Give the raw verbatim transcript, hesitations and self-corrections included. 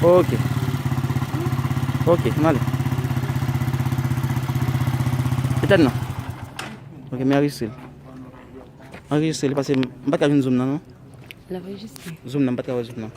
Ok. Ok, m ale. Etèn nan. Ok, m anrejistre l. Anrejistre li, paske m pa t ka jwenn zoom nan, non. L ap anrejistre. Zoom nan, m pa t ka wè zoom nan.